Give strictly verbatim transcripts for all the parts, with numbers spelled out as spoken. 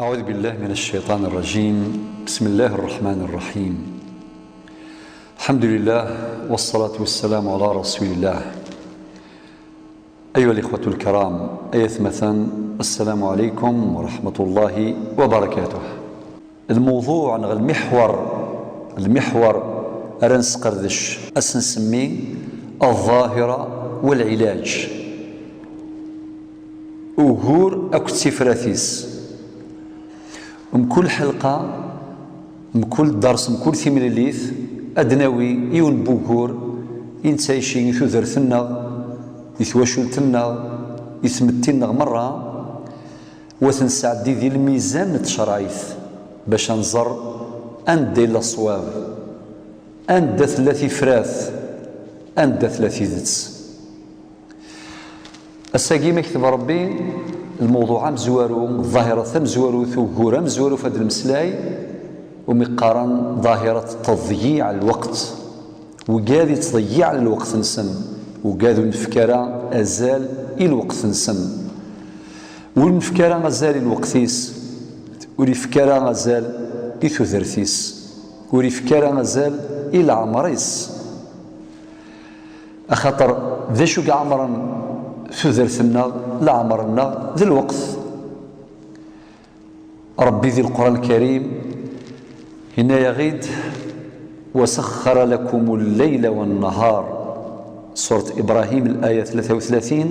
أعوذ بالله من الشيطان الرجيم. بسم الله الرحمن الرحيم. الحمد لله والصلاة والسلام على رسول الله. أيها الإخوة الكرام، أيتمثن، السلام عليكم ورحمة الله وبركاته. الموضوع نغ المحور، المحور أرنس قردش أسنسمي الظاهرة والعلاج. Ugur akked tifrat-is. Mkul ḥelqa, mkul dders, mkul timlilit, ad d-nawi yiwen n wugur i nettɛici i tudert-nneɣ, i twacult-nneɣ, i tmetti-nneɣ merra, wa t-nesɛeddi di lmizan n tcerɛit, bac ad nẓer anda yella ṣṣwab, anda tella tifrat, anda tella tidet. Ass-agi, ma yekteb Ṛebbi, lmewḍuɛ amezwaru, ḍḍahira tamezwarut, ugur amezwaru f ad nmeslay, umi qqaren ḍahirat tḍeyyiɛ lweqt. Wigad yettḍeyyiɛen lweqt-nsen, wigad ur nefk ara azal i lweqt-nsen. Ur nefk ara azal i lweqt-is, ur ifk ara azal i tudert-is, ur ifk ara azal i leɛmer-is. Axaṭer d acu i iɛemren tudert-nneɣ, leɛmer-nneɣ d lweqt. Ṛebbi di Leqran Lkarim yenna-yaɣ-id: وسخر لكم الليل والنهار. Surat Ibrahim, الآية tlata u tlatin.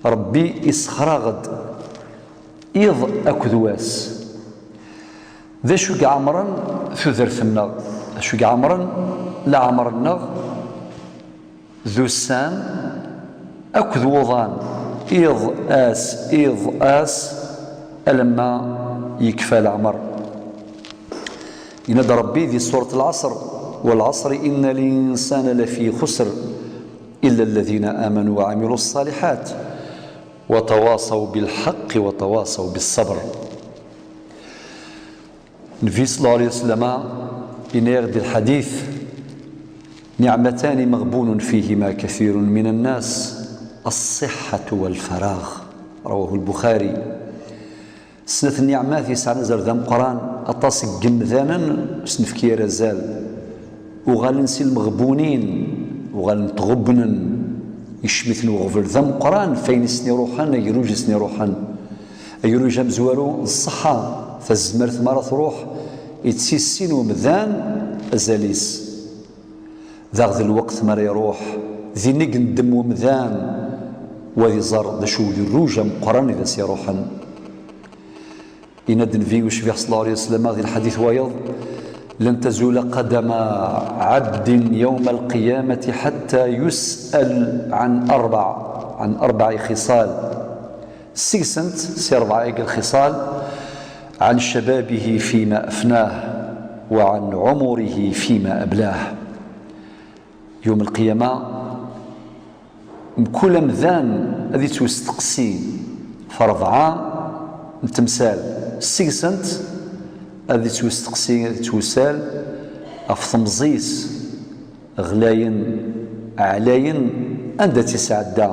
Ṛebbi issexraɣ-d iḍ akked wass. D acu i iɛemren tudert-nneɣ? D acu i iɛemren leɛmer-nneɣ? D ussan akked wuḍan, iḍ ass, iḍ ass, alamma yekfa leɛmer. Yenna-d Ṛebbi di surat Lɛaṣr: والعصر إن الإنسان لفي خسر إلا الذين آمنوا وعملوا الصالحات وتواصوا بالحق وتواصوا بالصبر. Nnbi صلى الله عليه وسلم yenna-yaɣ-d di lḥadit: نعمتان مغبون فيهما كثير من الناس، الصحة والفراغ. رواه البخاري. Snat n nniɛmat yesɛan azal d ameqqran, aṭas n yemdanen ur s-nefki ara azal. Uɣalen si lmeɣbunin, uɣalen ttɣebnen, yecmet-iten uɣbel d ameqqran f ayen i sen-iruḥen, agruj i sen-iruḥen. Agruj amezwaru d ṣṣeḥḥa, tazmert mi ara truḥ, ittissin umdan azal-is. Daɣ d lweqt mi ara iruḥ, din i yendem umdan, u ad iẓer d acu ugruj ameqqran i d as-iruḥen. Yenna-d Nnbi ucbiḥ صلى الله عليه وسلم di lḥadit wayeḍ: لن تزول قدما عبد يوم القيامة حتى يسأل عن أربع، عن أربع خصال. Seg-sent, si rebɛa-agi lxiṣal: عن شبابه فيما أفناه، وعن عمره فيما أبلاه. Yawm lqiyama, mkul amdan ad ittwesteqsi f rebɛa n temsal. Seg-sent, ad ittwesteqsi, ad ittwasal ɣef temẓi-s, ɣlayen, ɛlayen, anda tt-isɛedda.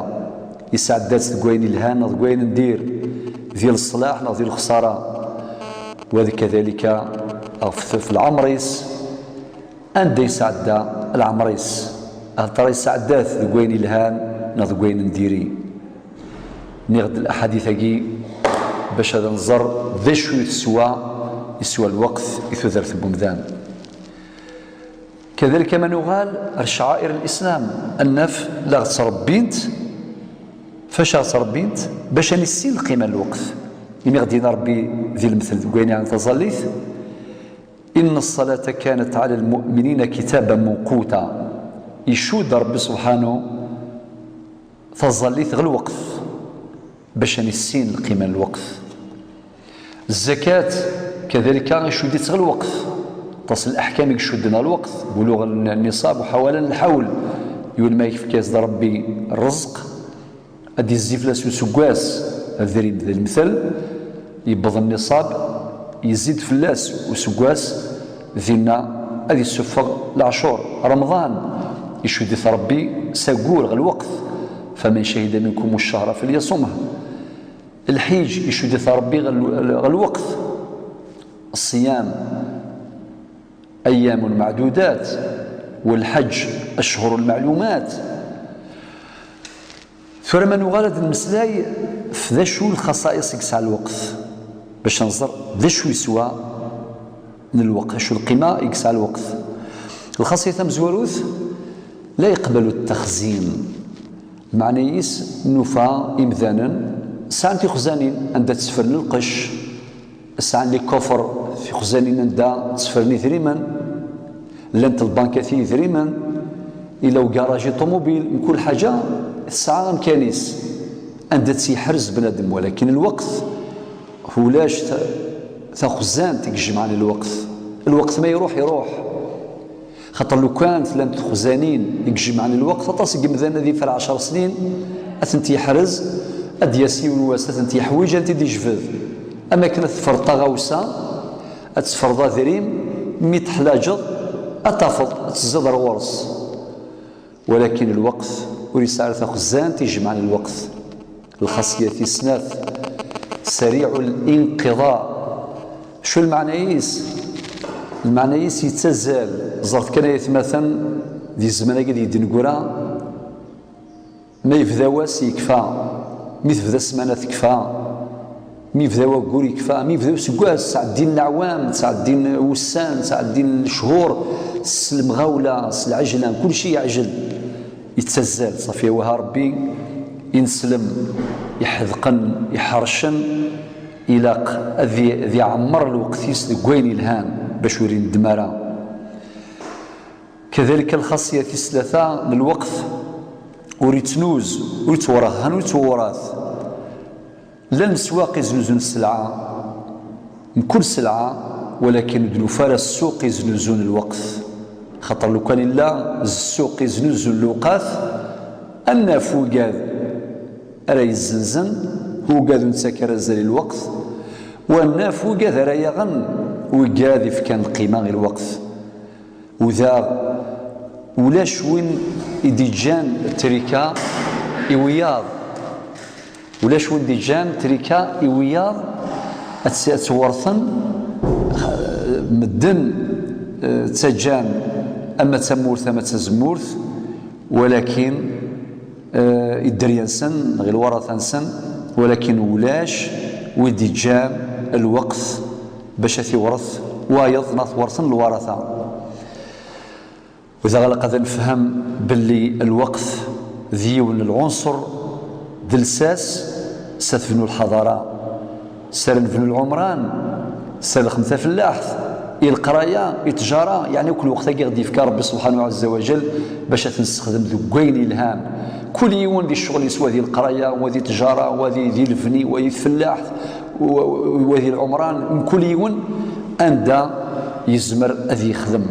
Isɛedda-tt deg wayen ilhan neɣ deg wayen n dir, di leṣlaḥ neɣ di lexṣara. Wa d kadalika ɣef, f leɛmer-is, anda yesɛedda leɛmer-is. Axaṭer yesɛedda-t deg wayen ilhan neɣ deg wayen n diri. Nniɣ-d laḥadit-agi bac ad nẓer d acu i teswa, yeswa lweqt i tudert n umdan. Kadalika ma nuɣal ar cɛair n lislam, ad naf la ɣ-ttrebbint, fac aɣ-ttrebbint, bac ad nissin lqima n lweqt. Imi ɣ-d-yenna Ṛebbi di lemtel deg wayen yeɛnan taẓallit: إن الصلاة كانت على المؤمنين كتابا موقوتا. Icudd Ṛebbi subḥanu taẓallit ɣer lweqt, bac ad nissin lqima n lweqt. Zzakat, kadalika, icudd-itt ɣer lweqt. Aṭas n leḥkam i icudden ɣer lweqt, buluɣ n-, nniṣab, uḥawala n lḥawl. Yiwen ma yefka-as-d Ṛebbi ṛṛezq, ad d-izzi fell-as useggas, adrim d lemtel, yewweḍ nniṣab, yezzi-d fell-as useggas, dinna ad isuffeɣ leɛcur. Remḍan, icudd-it Ṛebbi s aggur ɣer lweqt, فمن شهد منكم الشهر فليصمه. Lḥiǧ icudd-it Ṛebbi ɣer l-, ɣer lweqt. Ṣṣiyam ayyamun maɛdudat, wa lḥeǧǧ achuṛun maɛlumat. Tura ma nuɣal ad nmeslay f d acu lxaṣayeṣ i yesɛa lweqt, bac ad nẓer d acu yeswa n lweqt, acu lqima i yesɛa lweqt. Lxaṣya tamezwarut, la yeqbalu ttaxzim. Lmeɛna-is, nufa imdanen sɛan tixzanin anda ttefren lqecc, sɛan les coffres, tixzanin anda ttefren idrimen, llant lbankat i yidrimen, illa ugaṛaj i ṭumubil, mkul ḥaǧa tesɛa amkan-is anda tt-yeḥrez bnadem, walakin lweqt ulac ta-, taxzant i ijemɛen lweqt. Lweqt ma iruḥ, iruḥ. Xaṭer lukan llant texzanin i ijemɛen lweqt, aṭas n yimdanen ad yeffer ɛecṛ snin, ad tent-yeḥrez, ad d-yas yiwen wass ad tent-yeḥwiǧ, ad tent-id-yejbed. Am akken ad teffreḍ taɣawsa, ad teffreḍ adrim, mi teḥlaǧeḍ, ad tafeḍ, ad tezziḍ ar ɣur-s. Walakin lweqt ur yesɛi ara taxzant ijemɛen lweqt. Lxaṣya tis snat, sariɛu linqiḍa. Acu lmeɛna-is? Lmeɛna-is yettazzal. Ẓret kan ay atmaten, di zzman-agi deg d-neggra, ma yebda wass yekfa, mi tebda ssmana tekfa, mi yebda waggur yekfa, mi yebda useggas, ttɛeddin leɛwam, ttɛeddin wussan, ttɛeddin lechur, s lemɣawla, s lɛejla, kulci yeɛjel. Yettazzal, ṣafi, awah a Ṛebbi, ineslem, iḥedqen, iḥercen, ilaq ad i-, ad iɛemmer lweqt-is deg wayen yelhan, bac ur ineddem ara. Kadalika lxaṣya tis tlata n lweqt, ur ittnuz, ur ittwerhan, ur ittwewrat. Llan leswaq iznuzun sselɛa, mkul sselɛa, walakin ur d-nufi ara ssuq iznuzun lweqt. Xaṭer lukan illa ssuq iznuzun lewqat, ad naf wigad ara yezzenzen, wigad ur nettak ara azal i lweqt, wa ad naf wigad ara yaɣen, wigad ifkan lqima i lweqt. U daɣ, ulac win i d-iǧǧan trika i wiyaḍ. Ulac win d-iǧǧan trika i wiyaḍ ad tt-, ad tt-werten, eh, medden, eh, ttaǧǧan ama d tamurt ama d tazemmurt, walakin, eh, i dderya-nsen neɣ i lwarata-nsen, walakin ulac win d-iǧǧan lweqt bac ad t-iwret wayeḍ neɣ ad t-werten lwarata. U daɣ ilaq ad nefhem belli lweqt d yiwen n lɛunṣer d lsas s ad tebnu lḥaḍara, s ara nebnu lɛumran, s ad nexdem tafellaḥt, i leqraya, i ttjara, yeɛni akk lweqt-agi i ɣ-d-yefka Ṛebbi subḥanahu ɛezza wa jell bac ad t-nessexdem deg wayen yelhan. Kul yiwen di ccɣel-is, wa di leqraya, wa di ttjara, wa di, di lebni, wa di tfellaḥt, wa, wa di lɛumran, mkul yiwen anda yezmer ad yexdem.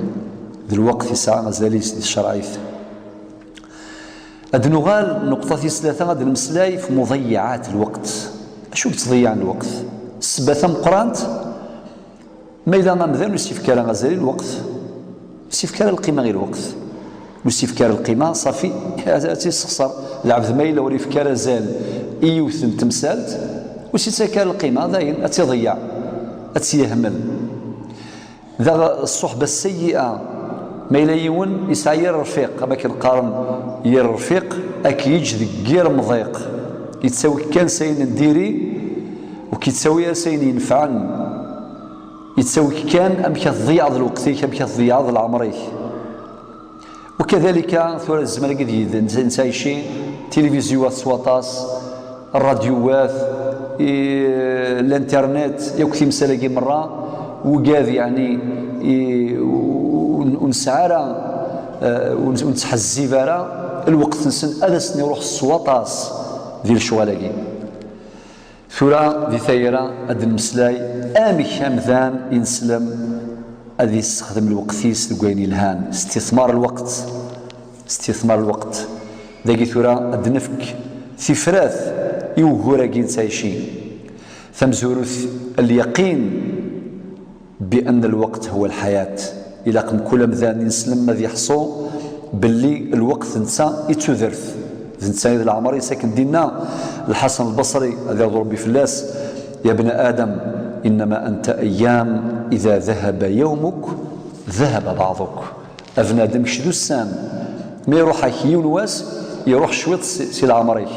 D lweqt yesɛa azal-is di tcerɛit. Ad nuɣal nneqṭa tis tlata, ad nemmeslay f muḍeyyiɛat lweqt. Acu i yettḍeyyiɛen lweqt? Ssebba tameqqrant, ma yella amdan ur s-yefki ara azal i lweqt, ur s-yefki ara lqima i lweqt. Ur s-yefki ara lqima, ṣafi, ad, ad tt-yessexṣer. Lɛebd ma yella ur yefki ara azal i yiwet n temsalt, ur s-yettak ara lqima, dayen, ad tt-iḍeyyeɛ, ad tt-yehmel. Daɣ ṣṣuḥba sseyyi'a, ma yella yiwen yesɛa yir rfiq, am akken qqaren yir rfiq, ad k-yeǧǧ deg yir mḍiq. Yettawi-k kan s ayen n diri, ur k-yettawi ara s ayen yenfɛen. Yettawi-k kan amek ad tḍeyyɛeḍ lweqt-ik, amek ad tḍeyyɛeḍ leɛmer-ik. Ukadalika, tura zzman-agi deg i d-nettɛici, tilivizyuwat s waṭas, rradyuwat, i, l'internet, yakk timsal-agi merra, wigad, yeɛni, i, ur, ur nesɛi ara, eh, ur, ur nettḥezzib ara, lweqt-nsen ad asen-iruḥ s waṭas di lecɣal-agi. Tura, di tayra, ad d-nemmeslay amek amdan ineslem ad yessexdem lweqt-is deg wayen yelhan. Stithmar lweqt. Stithmar lweqt. Dagi tura, ad d-nefk tifrat i wugur-agi nettɛici. Tamezwarut, alyaqin bi anna lweqt huwa lḥayat. Ilaq mkul amdan ineslem ad yeḥṣu belli lweqt netta i d tudert. D netta i d leɛmer-is, akken d-inna Lḥasan Lbaṣri, ad irḍu Ṛebbi fell-as: يا ابن آدم، إنما أنت أيام، إذا ذهب يومك ذهب بعضك. A bnadem, kečč d ussan, ma iruḥ-ak yiwen wass, iruḥ cwiṭ si, si leɛmer-ik.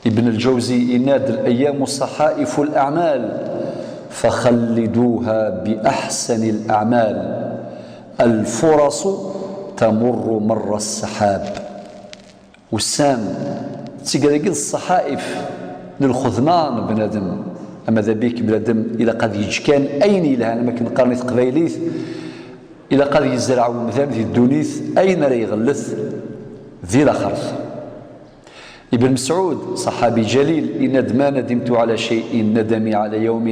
Ibn Lǧawzi yenna-d: الأيام صحائف الأعمال، فخلدوها بأحسن الأعمال، الفرص تمر مر السحاب. Ussan, d tigara-agi d ṣṣaḥaif n lxedma n bnadem. Ama d abik, bnadem ilaq ad yeǧǧ kan ayen yelhan, am akken qqaren i teqbaylit, ilaq ad yezreɛ umdan di ddunit ayen ara iɣellet di laxert. Ibn Mesɛud, ṣaḥabi jalil, yenna-d: ما ندمت على شيء ندمي على يوم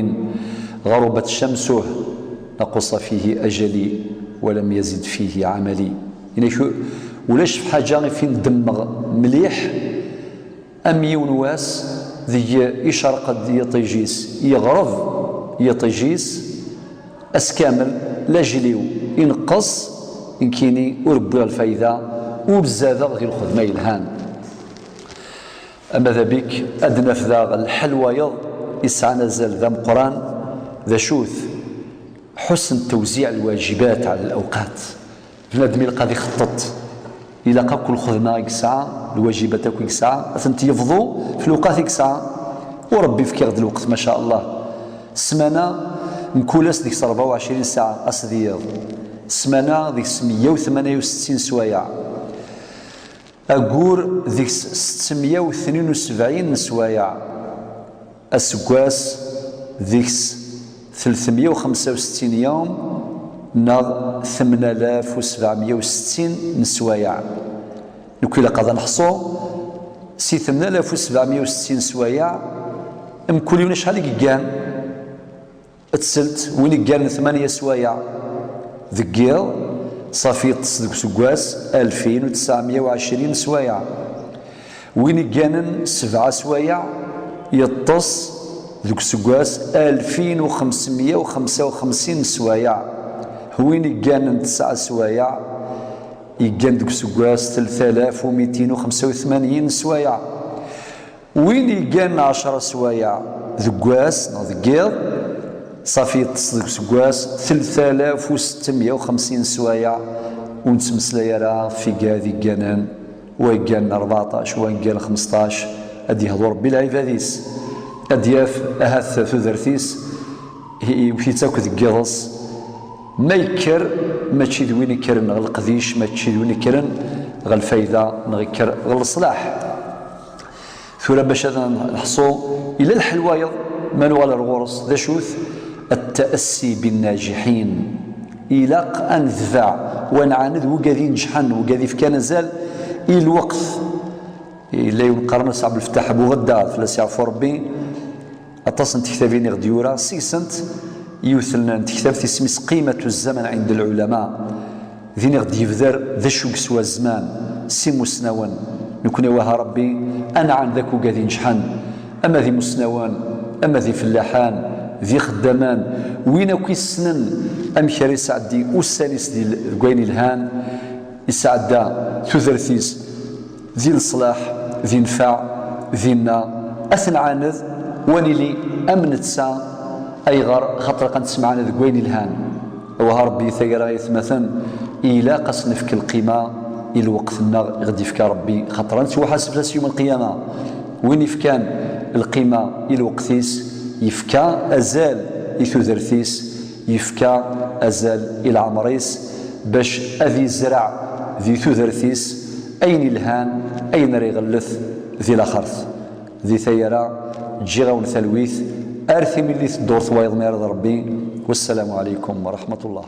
غربت شمسه نقص فيه أجلي ولم يزد فيه عملي. Yenna-k, ulac ḥaǧa i fi ndemmeɣ mliḥ am yiwen wass deg icerq-d yiṭij-is, yeɣreb yiṭij-is, ass kamel, lajel-iw ineqqes, nekkini ur wwiɣ lfayda, ur zadeɣ di lxedma yelhan. Ama d abik, ad naf daɣ lḥal wayeḍ yesɛan azal d ameqqran, d acu-t? حسن توزيع الواجبات على الأوقات. Bnadem ilaq ad ixeṭṭeṭ. Ilaq akk lxedma i yesɛa, lwajibat akk i yesɛa, ad tent-yebḍu f lewqat i yesɛa. U Ṛebbi yefka-aɣ-d lweqt, ma ca Allah. Ssmana, mkul ass deg-s rebɛa u ɛecrin saɛa, ass d yiḍ. Ssmana deg-s meyya u tmanya u settin swayeɛ. Aggur deg-s settemya u tnin u sebɛin n swayeɛ. Aseggas deg-s tletmya u xemsa u settin yawm neɣ tmen alaf u sebɛemya u settin n swayeɛ. Nekk ilaq ad neḥṣu si tmen alaf u sebɛemya u settin swayeɛ, mkul yiwen acḥal i yeggan? Ttelt, win igganen tmanya swayeɛ deg yiḍ, ṣafi yeṭṭes deg useggas alfin u tesɛemya u ɛecrin swayeɛ. Win igganen sebɛa swayeɛ, yeṭṭes deg useggas alfin u xemsemya u xemsa u xemsin swayeɛ. Win igganen tesɛa swayeɛ, yeggan deg useggas telt alaf u mitin u xemsa u tmanyin swayeɛ. Win yeggan ɛecra swayeɛ deg wass neɣ deg yiḍ, ṣafi yeṭṭes deg useggas telt alaf u settemya u xemsin swayeɛ. Ur nettmeslay ara ɣef igad yegganen, wa yeggan rbeɛṭac, wa yeggan xmesṭac. Ad yehdu Ṛebbi lɛibad-is, ad yaf ahat tudert-is iwet-itt akk deg yiḍes. Ma yekker, mačči d win ikkren ɣer leqdic, mačči d win ikkren ɣer lfayda, neɣ ikker ɣer leṣlaḥ. Tura bac ad neḥṣu, ila lḥal wayeḍ, ma nuɣal ar ɣur-s, d acu-t? التأسي بالناجحين. Ilaq ad nedbeɛ, wa nɛaned wigad ineǧḥen, wigad ifkan azal i lweqt. Yella yiwen qqaren-as Ɛebdelfettaḥ Buɣedda, fell-as yeɛfu Ṛebbi, aṭas n tektabin i ɣ-d-yura, seg-sent yiwet n tektabt isem-is قيمة الزمن عند العلماء. Din i ɣ-d-yebder d acu yeswa zzman s imusnawen. Nekni, wah a Ṛebbi, ad nɛaned akk wigad ineǧḥen, ama d imusnawen, ama d ifellaḥen, d ixeddamen, win akk issnen amek ara isɛeddi ussan-is di l-, deg wayen ilhan, isɛedda tudert-is di leṣlaḥ, di nnfeɛ, dinna, ad t-nɛaned, wa nili am netta. Ayɣer? Xaṭer ad nessemɛaned deg wayen ilhan. Awah a Ṛebbi, taggara ay atmaten, ilaq ad s-nefk lqima i lweqt-nneɣ i ɣ-d-yefka Ṛebbi, xaṭer ad nettwaḥaseb fell-as yawm lqiyama. Win ifkan lqima i lweqt-is, yefka azal i tudert-is, yefka azal i leɛmer-is, bac ad yezreɛ di tudert-is ayen ilhan, ayen ara iɣellet di laxert. Di taggara, ǧǧiɣ-awen talwit, ar timlilit ddurt wayeḍ ma irad Ṛebbi. Wassalamu ɛalaykum wa raḥmatullah.